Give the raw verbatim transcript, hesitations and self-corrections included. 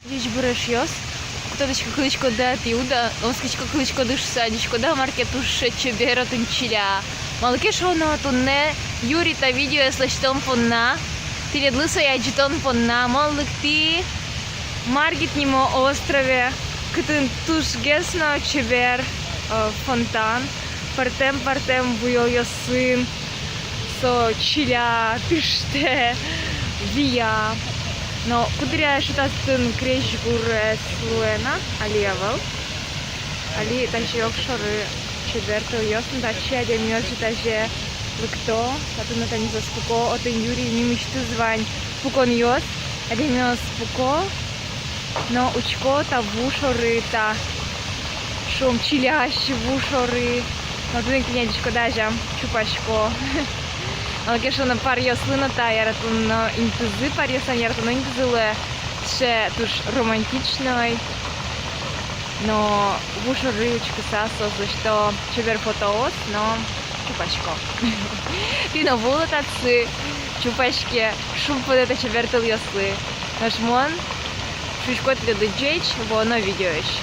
Ӟечбуресь, эшъёс. Уг тодӥськы, кылӥськоды-а тӥ, уд-а, но оскисько, кылӥськоды шуыса, адӟиськоды-а, мар ке туж чебер отын чиля. Малы ке шуоно, туннэ Юрий та видеоез лэсьтон понна, тӥледлы сое адӟытон понна, мон лыктӥ Маргит нимо острове, кытын тужгес но чебер, э, фонтан, пӧртэм-пӧртэм буёлъёсын со чиля, пиштэ, вия. Но куддыръя эшшо татын крезьгурез луэ на, али ӧвӧл. Али тазьы огшоры чебер тылъёс но, татчы адямиос ӝытазе лыкто, татын но тани соос пуко, отын Юрий нимысьтыз вань пуконъёс, адямиос пуко но учко та ву шоры, та, шуом, чилясь ву шоры. Но туннэ тӥни адӟиськоды, азям чупасько. Малы ке шуоно, паръёслы но та яратоно интызы, паръёслэн яратоно интызы луэ, сыӵе туж романтичной. Но ву шоры учкыса соос лэсьто чебер фотоос но чупасько. Тӥ но вуылэ татчы, чупаське, шумпотэ та чебер тылъёслы. Нош мон шуисько тӥледлы ӟеч вуоно видеоысь.